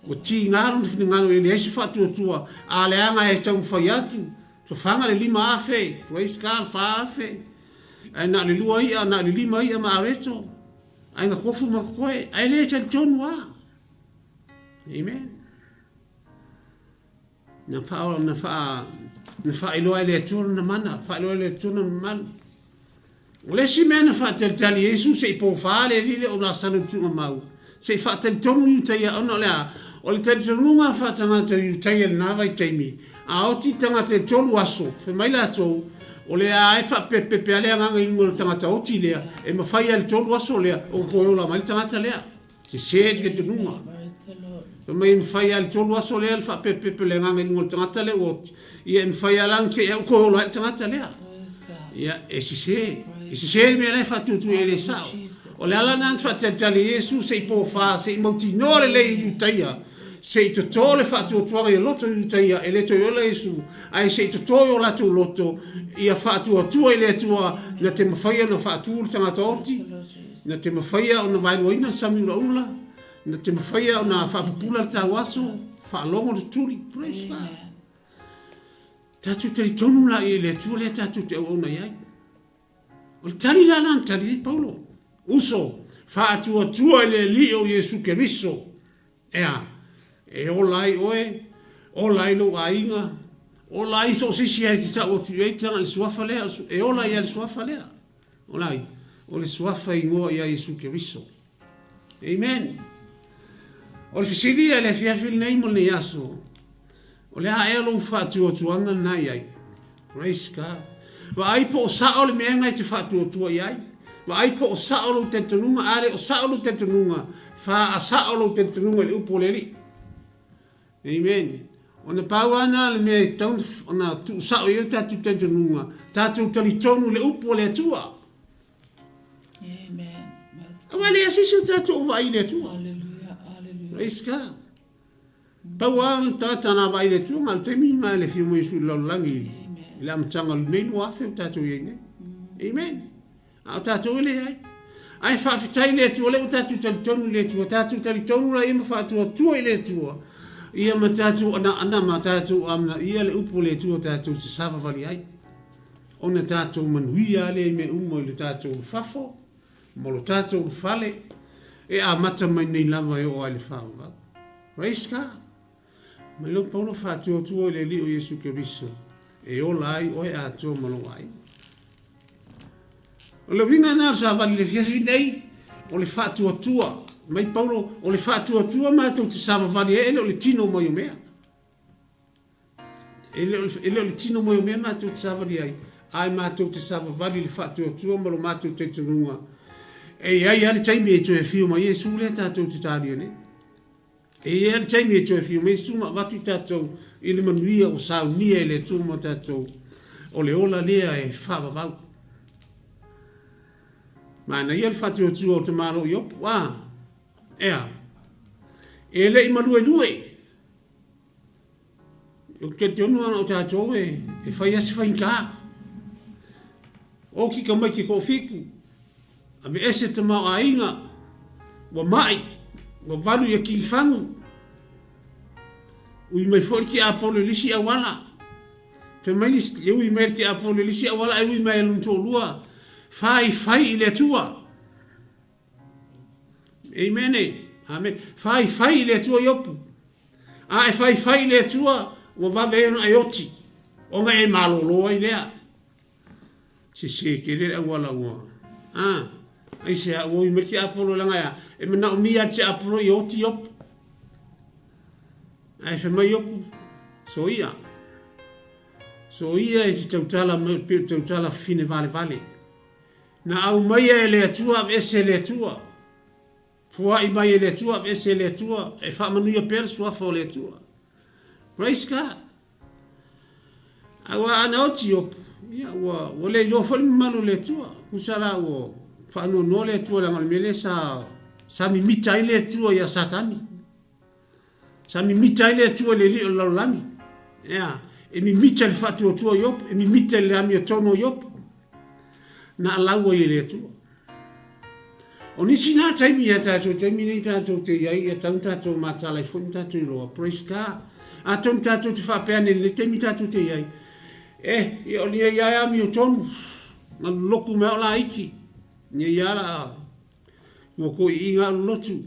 Speaker 1: Ua tiga lona finagalo e leai se faatuatua, a leaga e taumafai atu, fafaga le 5,000, praise God, 4,000. Ae na o le lua i'a, na o le lima i'a ma areto, ae na kofu ma koe, ae le talitonu lava. Amen. Na wha, na wha, na whaailoa e le Atua lona mana, whaailoa e le Atua lona mamalu. O le isi mea na faatalitali Iesu se i pōwhā le alii lea o Lasalo i le tuugamau, se i faatalitonu Iutaia ona o le a? O le talitonuga faatagata o Iutaia i lena vaitaimi, a oti tagata i tolu aso, fai mai latou, o le a e faapepepe lava le agaga i luga o le tagata oti lea, e mafai lava i le tolu aso lea ona toe ola mai le tagata lea. Sese le talitonuga. Fai mai e mafai lava i le tolu aso lea le faapepepe o le agaga i luga o le tagata lea ua oti, ia e mafai lava la ona te i au toe ola ai le tagata lea. Ia, e sese. E sese le mea la e faatuatua e le sao. O le ala lena na faatalitali ai Iesu se i pofā, se i mautinoa lelei i Iutaia, se i totō le faatuatuaga i loto i Iutaia, e le toe ola Iesu, ae se i totō i o latou loto, ia faatuatua i le Atua na te mafaia ona faatu le tagata oti, na te mafaia ona vaeluaina le sami ulaula, na te mafaia ona faapupula le tauaso, faalogo le tuli. Praise God. Tatou talitonu la i le Atua lea tatou te auauna i ai. O le tali la lena na tali ai Paulo. Uso, faatuatua i le Alii o Iesu Keriso. Ea, e ola ai oe, ola ai lou aiga, ola ai so o se isi e te tau atu i ai taga i le suafa lea, e ola ai lava le suafa lea. Ola ai, o le suafa e igoa ia Iesu Keriso. Amen. O le fesili ia i le afiafi lenei mo lenei aso, o le a ea lou faatuatuaga lena i ai? Praise God. Vaai po o sao le mea na e te faatuatua i ai. Vaai po o sao lou talitonuga, a le o sao lou talitonuga, faasao lou talitonuga i le upu o le Alii. Amen. Ona pau lava lena o le mea e tatau ona tuusao i ai o tatou talitonuga, tatou talitonu i le upu o le Atua.
Speaker 2: Amen.
Speaker 1: Aua e leai se isi o tatou o vaai i le Atua.
Speaker 2: Hallelujah. Hallelujah.
Speaker 1: Praise God. Pau lava le tagata na vaai i le Atua, na o le taimi lena i le afio mai o Iesu i le lalolagi i le amataga o lenei 2000 o tatou i ai nei. Amen. A o tatou e leai. Ae faafetai i le Atua, o lea ua tatou talitonu i le Atua, tatou talitonu laia ma faatuatua i le Atua, ia ma tatou anaana ma tatou amanaia le upu a le Atua tatou te savavali ai. Ona tatou manuia lea i mea uma i le tatou fafo ma lo tatou fale, e amata mai nei lava e oo ai i le faavavau. Praise God! Mai lou Paulo faatuatua i le Alii o Iesu Keriso, e ola ai oe atoa ma lou aiga. O le uiga lena o le savali i le afiafi nei, o le faatuatua. Mai Paulo, o le faatuatua matou te savavali ai, e le o le tino mai o mea. E le o le tino mai o mea matou te savali ai, ae matou te savavali i le faatuatua ma lo matou talitonuga, e i ai lava le taimi e toe afio mai ai Iesu lea tatou te talia nei. E i ai lava le taimi e toe afio mai Iesu ma avatu i tatou i le manuia ua saunia e le Atua mo tatou, o le ola lea e faavavau. Manaia le faatuatua o le tamaloa Iopu, a? Ea. E le i maluelue. Ou te talitonu ana o tatou e, e fai lava se faigata. Oki tamaiti e toafitu, aveese le tamaoaiga, ua mai, ua valu i Kilifagu, ui mai foi le tiapolo i le isi auala. Fai mai le ui mai le tiapolo i le isi auala ae ui mai e lona toalua, faifai i le Atua. Amene. Amene. Faifai i le Atua Iopu. A e faifai i le Atua, ua vave ai ona e oti, ona e malolo ai lea. Sese tele le auala ua. A, aisea ua ui mai le tiapolo leaga e a? E manaomia e le tiapolo ia oti Iopu. Ae fai mai Iopu, soia. Soia e te tautala mai pei o le tautala fafine valevale. Na aumaia e le Atua aveese e le Atua. Foai mai e le Atua aveese e le Atua. E faamanuia pea le suafa o le Atua. Praise God. Aua ana oti Iopu, ia ua, ua le iloa foi le mamalu o le Atua. Tusa la ua faanoanoa le Atua leaga o le mea lea sa, sa mimita ai le Atua ia Satani. Sa mimita ai le Atua i le alii o le lalolagi. Ea, e mimita i le faatuatua o Iopu, e mimita i le amiotonu o Iopu. Na alau ai e le Atua. O nisi nā taimi ia tātou, taimi nei tātou te iai, ia tau tātou mātala i foi ma tātou iloa. Praise God. Atonu tātou te whaapea nei, le taimi tātou te iai. Eh, ia o nia ia e amiotonu. Nga loku mea o la iki. Nia ia la Ua koiiga au lotu.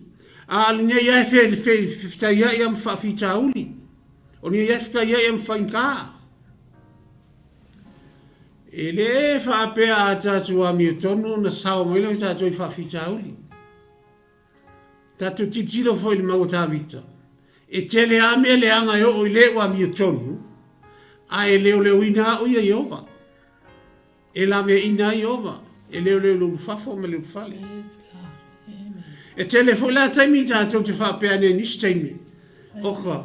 Speaker 1: A o lenei ae fe, fe, fetaiai a ma faafitauli. O lenei ae fetaiai a ma faigā. E le faapea a tatou amiotonu ona sao mai lea o tatou i faafitauli. Tatou tilotilo foi i le mau a Tavita. E tele lava mea leaga e oo i le ua amiotonu, a e leoleoina au ia Ieova. E laveaiina ai Ieova, e leoleo i le ulufafo ma le ulufale. E tele foi la taimi tatou te faapea ane i nisi taimi, oka,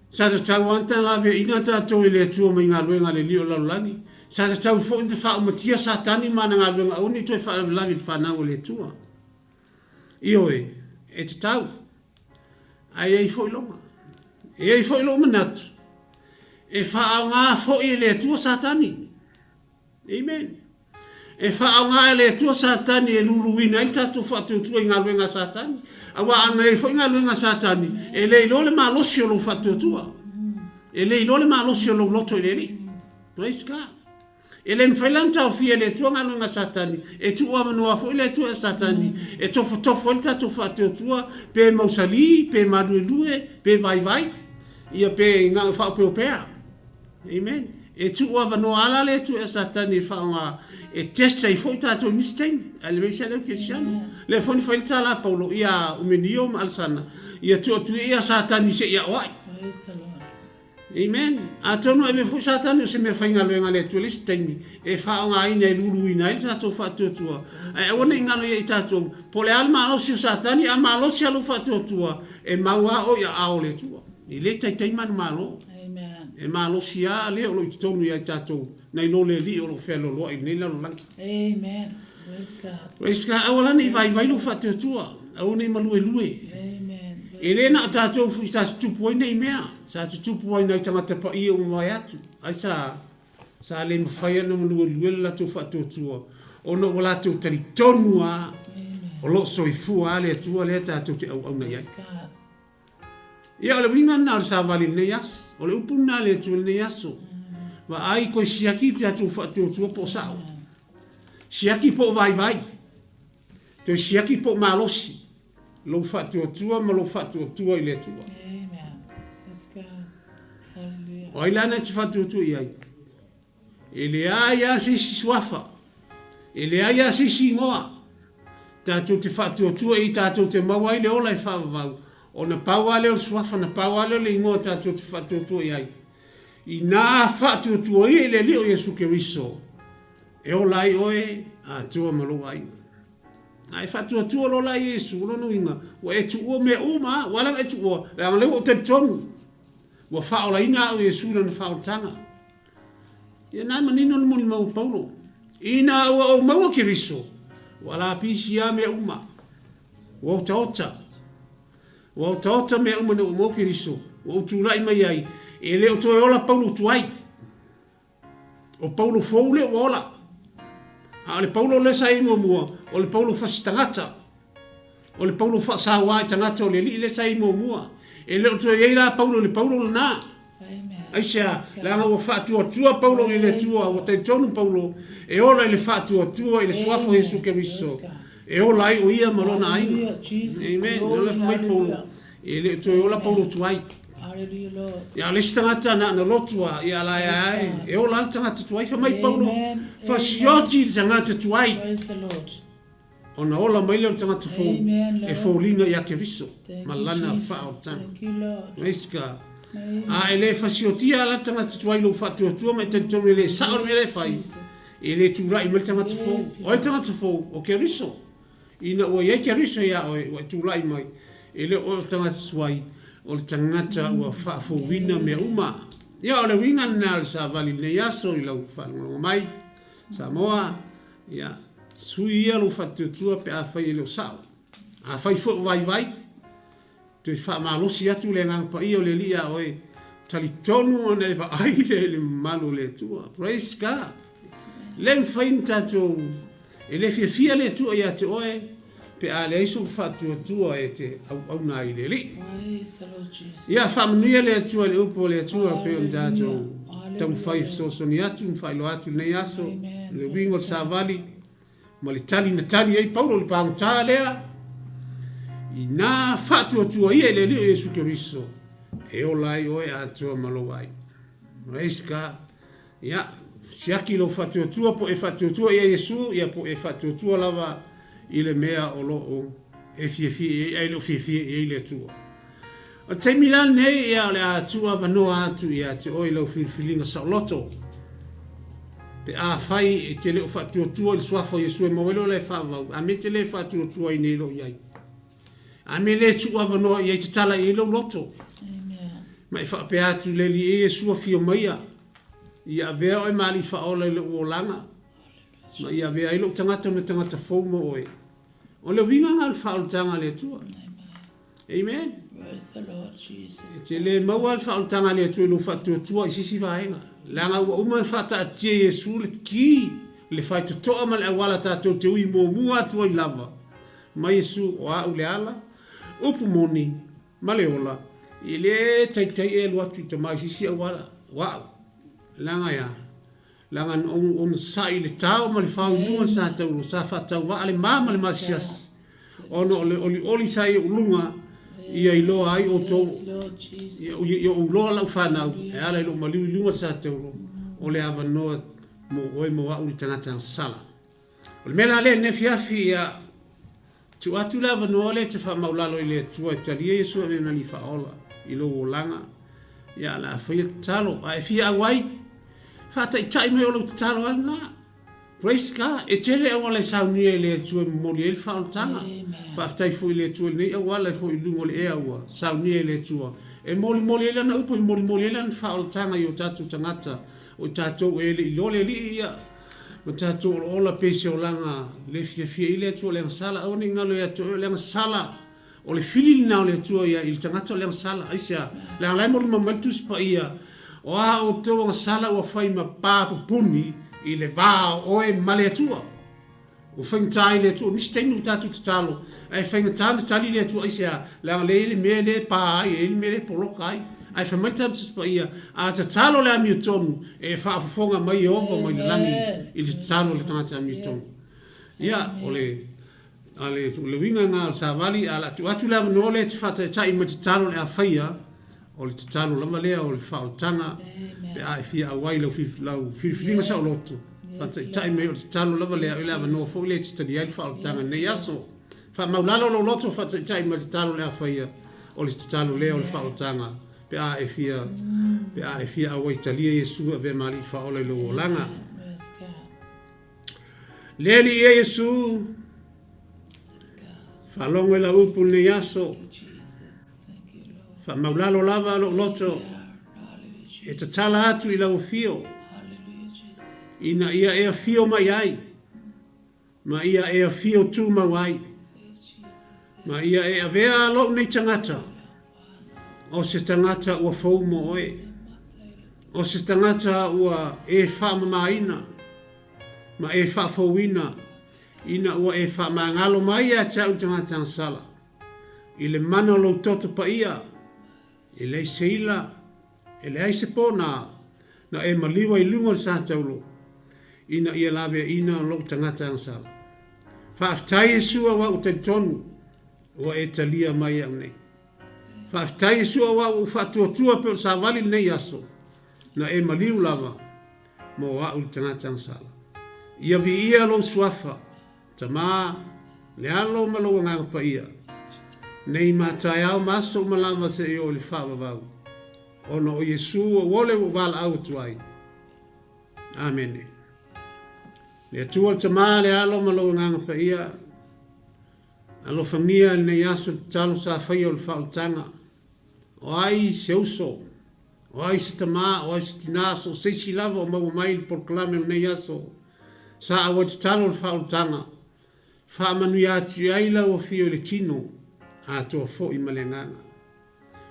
Speaker 1: sa tatau lava ona laveaiina tatou e le Atua mai galuega a le Alii o le lalolagi. Sa tatau foi ona faaumatia Satani ma ana galuega aua ne i toe faalavelave i le fanau a le Atua. Ioe, e tatau. Ae i ai foi lona. E i ai foi lou manatu, e faaaoga foi e le Atua Satani. Amen. E faaaoga e le Atua Satani e luluina ai le tatou faatuatua i galuega a Satani. Aua ana i ai foi galuega a Satani, e le iloa le malosi o lou faatuatua. E le iloa le malosi o lou loto i le Alii. Praise God. E le mafai la ona taofia e le Atua galuega a Satani, e tuu avanoa foi le Atua ia Satani e tofotofo ai le tatou faatuatua, pe mausali, pe maluelue, pe vaivai, ia pe faaopeopea. Amen. E tuu avanoa lava la le Atua ia Satani e faaaoga e test ai foi tatou i nisi taimi, aemaise lea o kerisiano. Lea foi na fai le tala a Paulo ia Umenio ma Alesana, ia tuu atu ia Satani se i aoai.
Speaker 2: Praise the Lord.
Speaker 1: Amen. Atonu e avea foi Satani o se mea faigaluega a le Atua i le isi taimi e faaaogaina e luluina ai le tatou faatuatua. Ae aua ne i galo ia i tatou, po o le a le malosi o Satani, a malosi lava lou faatuatua, e mau lava oe i aao o le Atua. E le taitai manumalo.
Speaker 2: Amen.
Speaker 1: E malosi lava le o lo o i totonu ia i tatou, nai lo le Alii o lo o fealoaloai i lenei lalolagi.
Speaker 2: Amen. Praise God.
Speaker 1: Praise God. Aua la ne i vaivai lou faatuatua. Aua ne i maluelue.
Speaker 2: Amen.
Speaker 1: E le na o tatou foi sa tutupu ai nei mea. Sa tutupu ai nai tagata paia ua mavae atu. Ai sa, sa le mafai ona maluelue le latou faatuatua ona ua latou talitonu lava o lo o soifua lava le Atua lea tatou te auauna i ai. Ia, o le uiga lena o le savali i lenei aso. O le upu lena a le Atua i lenei aso. Vaai, toe siaki le tatou faatuatua po o sao. Siaki po o vaivai. Toe siaki po o malosi lou faatuatua ma lou faatuatua i le Atua. O ai la na e te faatuatua i ai? E leai lava se isi suafa, e leai lava se isi igoa tatou te faatuatua i tatou te maua ai le ola e faavavau, ona pau lava lea o le suafa, na pau lava lea o le igoa tatou te faatuatua i ai. Inā faatuatua ia i le Alii o Iesu Keriso, e ola ai oe atoa ma lou aiga. A e faatuatua loa la i Iesu, o lona uiga, ua e tuua mea uma lava, ua ala ona e tuua, leaga o lea ua ou talitonu, ua faaolaina au e Iesu i lana faaolataga. Ia na manino le molimau a Paulo. Ina ua ou maua Keriso, Ua lapisi lava mea uma. Ua otaota. Ua otaota mea uma ina ua maua Keriso, ua ou tulai mai ai, e le o toe ola Paulo tuai. O Paulo fou lea ua ola. A o le Paulo lea sa i ai muamua, o le Paulo fasi tagata. O le Paulo faasauā i tagata o le Alii lea sa i ai muamua. E le o toe i ai la Paulo i le Paulo lena. Aisea? Leaga ua faatuatua Paulo i le Atua, ua talitonu Paulo e ola i le faatuatua i le Suafa o Iesu Keriso, e ola ai o ia ma lona aiga. Amen. O lea mai Paulo, e le o toe ola Paulo tuai. Ia, o le isi tagata na ona lotu lava, ia la e ae, e ola lava le tagata tuai. Fai mai Paulo, fasioti i le tagata tuai. Ona ola mai lea o le tagata fou e foliga ia Keriso ma lana faaolataga. Praise God. A e le fasiotia la le tagata tuai i lou faatuatua ma e talitonu e le sao le mea lea e fai, e le tulai mai le tagata fou. O ai le tagata fou? O Keriso. Ina ua i ai Keriso iā oe, ua e tulai mai, e le o oe o le tagata tuai, o le tagata ua faafouina mea uma. Ia, o le uiga lena o le savali i lenei aso i lau faalogologo mai, Samoa. Ia, sui ia lou faatuatua pe afai e le o sao. Afai foi o vaivai, toe faamalosi atu le Agaga Paia o le Alii ia oe, talitonu ona e vaai lea i le mamalu o le Atua. Praise God! Le mafai ona tatou, e le fiafia le Atua ia te oe, pe a leai sou faatuatua e te auauna ai i le Alii. Ia, faamanuia le Atua i le upu a le Atua pei ona tatou taumafai e fesoasoani atu ma faailoa atu i lenei aso, le uiga o le savali ma le tali na tali ai Paulo i le pagota lea, inā faatuatua ia i le Alii o Iesu Keriso, e ola ai oe atoa ma lou aiga. Praise God. Ia, siaki lou faatuatua po e faatuatua ia Iesu, ia po e faatuatua lava i le mea o lo o e fiafia i ai, ae le o fiafia i ai le Atua. O le taimi la lenei, ia, o le a tuuavanoa atu ia te oe i lau filifiliga saoloto. Pe afai e te le o faatuatua i le Suafa o Iesu e maua ai le ola e faavavau, a mea e te le faatuatua ai nei loa i ai? A mea le tuuavanoa i ai tatala i ai lou loto? Ma e faapea atu i le Alii e Iesu afio maia, ia avea oe ma Alii Faaola i lou olaga, ma ia avea ai lou tagata ma tagata fou mo oe. O le uiga lena o le faaolataga a le Atua. Amen. E te le maua le faaolataga a le Atua i lou faatuatua i se isi vaega. Leaga ua uma ona faataatia e Iesu le ki, le faitotoa ma le auala tatou te ui muamua atu ai lava. Mai Iesu, o a'u le ala, upu moni, ma le ola, e le taitai e alu atu i tama i se isi auala, o a'u. Leaga e a? Leaga na ou onosai i le tao ma le fao i luga o le satauro, sa faatauvaa le ma ma le masiasi, ona o le olioli sa i ou luga, ia iloa ai outou, ia ou iloa lau fanau, e ala i lou maliu i luga o le satauro, o le avanoa mo oe mo a'u le tagata sala. O le mea la lea i lenei afiafi, ia tuu atu le avanoa lea e te faamaulalo i le Atua e talia Iesu e avea ma Alii Faaola i lou olaga, ia o le a faia tatalo. A e fia auai, faataitai mai o lou tatalo lava lena. Praise God! E tele auala e saunia e le Atua e momoli ai le faaolataga. Faafetai foi i le Atua i lenei auala e foi i luga o le ea ua saunia e le Atua e molimoli ai Lana upu, e molimoli ai Lana faaolataga i o tatou tagata, o i tatou e le i iloa le Alii, ia, Ma tatou olaola pei se olaga le fiafia i le Atua o le agasala. Aua ne i galo ia te oe o le agasala. O le fili lena o le Atua ia i le tagata o le agasala. Aisea? Leaga la e molima mai le Tusi Paia, O a outou agasala ua fai ma pa pupuni i le va o oe ma le Atua. Ua faigata ai le Atua. O nisi taimi ua tatou tatalo, ae faigata ona tali le Atua. Aisea? Leaga lea e i ai le mea lea e pa ai, e i ai le mea lea e poloka ai. Ae fai mai le tatou Tusi Paia, A tatalo le amiotonu, e faafofoga mai Ieova mai le lagi i le tatalo a le tagata amiotonu. Ia, o le, a le, o le uiga lena o le savali, a o le a tuu atu le avanoa lea e te faataitai mai tatalo o le a faia, o le tatalo lava lea o le faaolataga, pe a e fia auai i lau, lau filifiliga saoloto, faataitai mai o le tatalo lava lea, o le avanoa foi lea e te talia ai le faaolataga i lenei aso. Faamaulalo lou loto, faataitai mai le tatalo o le a faia, o le tatalo lea o le faaolataga. Pe a e fia, pe a e fia auai talia Iesu e avea ma Alii Faaola i lou olaga. Le Alii e Iesu, faalogo i lau upu i lenei aso, faamaulalo lava lou loto, e tatala atu i lau afio, ina ia e afio mai ai. Ma ia e afio tumau ai. Ma ia e avea lou nei tagata, o se tagata ua fou mo oe, o se tagata ua e faamamaina ma e faafouina ina ua e faamagalo mai ia te au le tagata agasala, i le mana o lou toto paia, e leai se ila, e leai se pona, na e maliu ai i luga o le sa taulo, ina ia laveaiina lou tagata agasala. Faafetai Iesu aua ua talitonu ua e talia mai au nei. Faafetai Iesu aua ua ou faatuatua pei o le savali lenei aso, na e maliu lava mo au le tagata agasala. Ia viia lou suafa, Tama, le Alo ma lou Agaga Paia, nei ma taeao ma aso uma lava seia oo i le faavavau, ona o Iesu ou ole ua ou valaau atu ai. Amene. Le Atua le Tama, le Alo ma lou Agaga Paia, alofagia lenei aso i le tatalo sa faia o le faaolataga. O ai se uso, o ai se tama, o ai se tinā, so o se isi lava o maua mai le polokalame o lenei aso, sa auai tatalo le faaolataga, faamanuia atu i ai lau afio i le tino, atoa foi ma le agaga.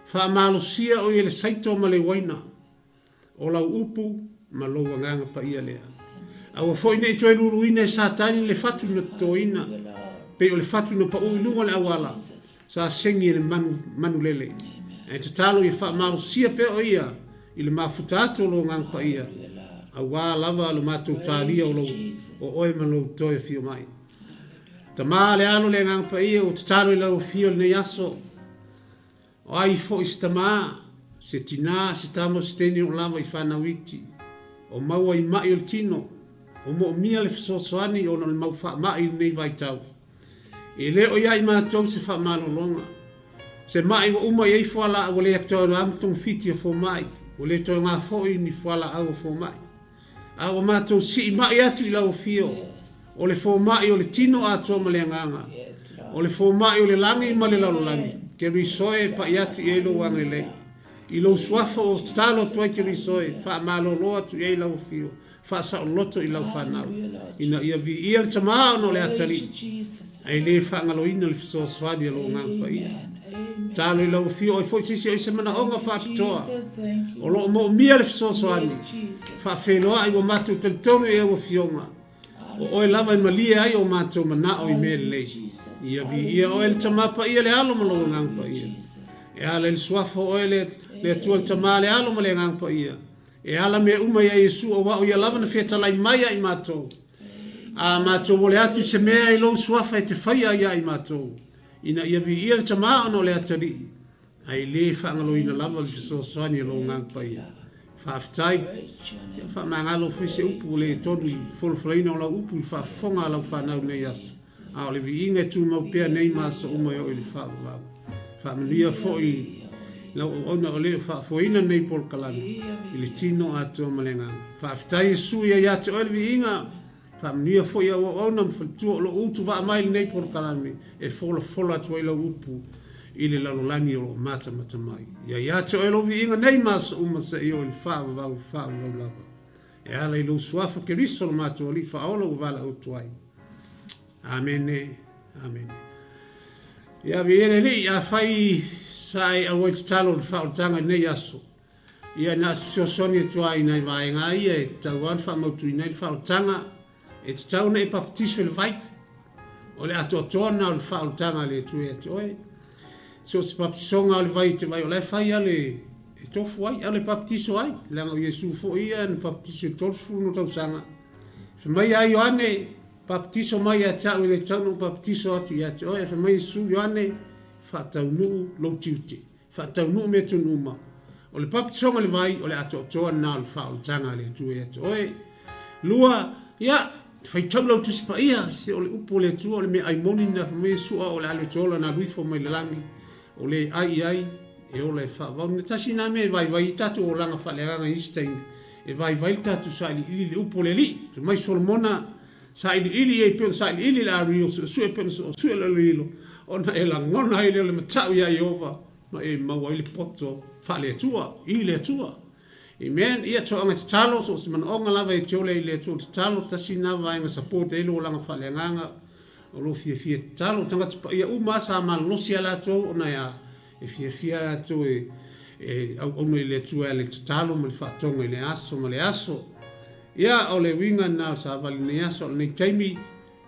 Speaker 1: Faamalosia o ia le saito ma le uaina, o lau upu ma lou agaga paia lea. Aua foi ne i toe luluina e Satani le fatu na totoina, pei o le fatu na pau i luga o le auala, sa segi e le manu, manulele. Ae tatalo ia faamalosia pea o ia i le mafuta atu o lou agaga paia, auā lava lo matou talia o lou, o oe ma lou toe afio mai. Tama le Alo le Agaga Paia, ua tatalo i lau afio i lenei aso, O ai foi se tama, se tinā, se tama o se teine o lava i fanau iti, o maua i maʻi o le tino, o moomia le fesoasoani ona o le mau faamaʻi i lenei vaitau. E le o ia i matou se faamalologa. Se maʻi ua uma i ai fualaau ua le toe amu togafiti a fomai, ua le toe aoga foi ni fualaau a fomai. A ua matou sii maʻi atu i lau afio, o le fomai o le tino atoa ma le agaga, o le fomai o le lagi ma le lalolagi, Keriso e paʻi atu i ai lou agalelei. I lou suafa ua tatalo atu ai Keriso e faamalolo atu i ai lau afio, faasaoloto i lau fanau, ina ia viia le Tama ona o le atalii, ae le faagaloina le fesoasoani a lou Agaga Paia. Tatalo i lau afio oe foi se isi o ai se manaoga faapitoa o lo o moomia le fesoasoani, faafeiloai ua matou talitonu i au afioga, o oe lava e malie ai o matou manao i mea lelei. Ia viia oe le Tama Paia le Alo ma lou Agaga Paia. E ala i le suafa o oe le le Atua le Tama le Alo ma le Agaga Paia. E ala mea uma ia Iesu aua o ia lava na fetalai mai ia i matou. A matou ole atu i se mea i lou suafa e te faia ia i matou, ina ia viia le Tama ona o le atalii, ae le faagaloina lava le fesoasoani a lou Agaga Paia. Faafetai. Ia faamagalo foi se upu ua le tonu i le folafolaina o lau upu i le faafofoga a lau fanau i lenei aso, a o le viiga e tumau pea nei ma aso uma e oo i le faavavau. Faamanuia foi lau auauna o le o faafoeina lenei polokalame i le tino atoa ma le agaga. Faafetai Iesu ia ia te oe le viiga. Faamanuia foi au auauna ma faletua o lo o utuvaa mai i lenei polokalame e folafola atu ai lau upu i le lalolagi o lo o matamata mai. Ia ia te oe lou viiga nei ma aso uma seia oo i le faavavau faavavau lava. E ala i lou suafa Keriso lo matou Alii Faaola ua valaau atu ai. Amene. Amene. Ia viia le Alii, afai sa e auai tatalo i le faaolataga i lenei aso, Ia na o se fesoasoani atu lava i nai vaega lava ia e tatau lava ona faamautuina ai le faaolataga, e tatau ona e papatiso i le vai. O le atoatoa lena o le faaolataga a le Atua ia te oe. So o se papatisoga o le vai e te vaai o la e fai lava le e tofu ai, a o le papatiso ai, leaga o Iesu foi ia na papatiso i le 30 tausaga. Fai mai ia Ioane, papatiso mai ia te au e le tatau ona ou papatiso atu ia te oe. Ae fai mai Iesu, Ioane, faataunuu lou tiute. Faataunuu mea tonu uma. O le papatisoga i le vai, o le atoatoa lena o le faaolataga a le Atua ia te oe. Lua, ia, faitau lau Tusi Paia, se o le upu a le Atua, o le meaai moni lena, fai mai Iesu, a o le a le ola na alu ifo mai le lagi, o le ai i ai, e ola e faavavau. Na tasi lena mea e vaivai ai tatou olaga faaleagaga i isi taimi, e vaivai le tatou sailiili i le upu a le Alii. Fai mai Solomona, Sailiili ia e pei ona sailiili le Ario, suesue e pei ona suesue le Alilo, ona e lagona ai lea o le matau iā Ieova, ma e maua ai le poto faale-Atua, i le Atua. Amen. Ia toaga tatalo, so o se manaoga lava e te ola i le Atua tatalo, tasi na vaega support ai lou olaga faaleagaga o lou fiafia tatalo. O tagata paia uma lava sa malolosi a latou ona e a, e fiafia latou e e auauna i le Atua e ala i le tatalo ma le faatoga i le aso ma le aso. Ia, o le uiga lena o le savali i lenei aso, o lenei taimi,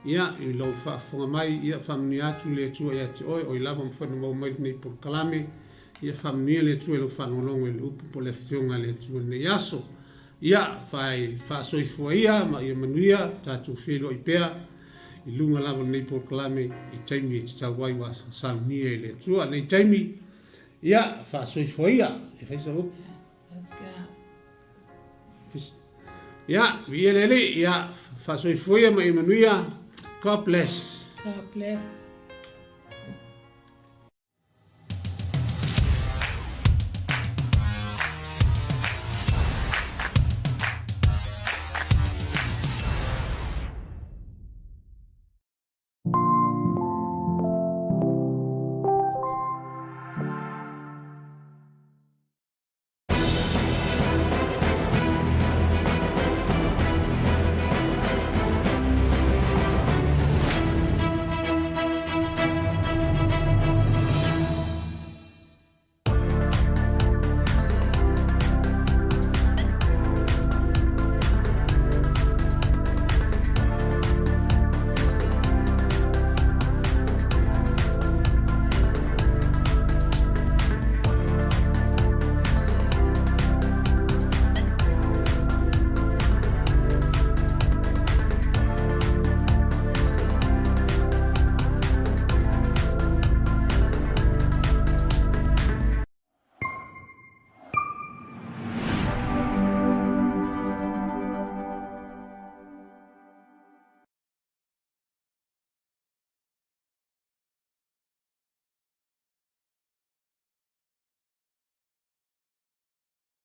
Speaker 1: ia, i lou faafofoga mai, ia, faamanuia atu le Atua ia te oe, o ai lava mafai ona maua mai lenei polokalame, ia faamanuia le Atua i lau faalogologo i le upu po o le Afioga a le Atua i lenei aso. Ia, faasoifua ia ma ia manuia, tatou feiloai pea i luga lava o lenei polokalame i taimi e tatau ai ua saunia e le Atua. Lenei taimi, ia, faasoifua ia, e fai sau upu. Ia, viia le Alii, ia, faasoifua ia ma ia manuia. God bless.
Speaker 2: God bless.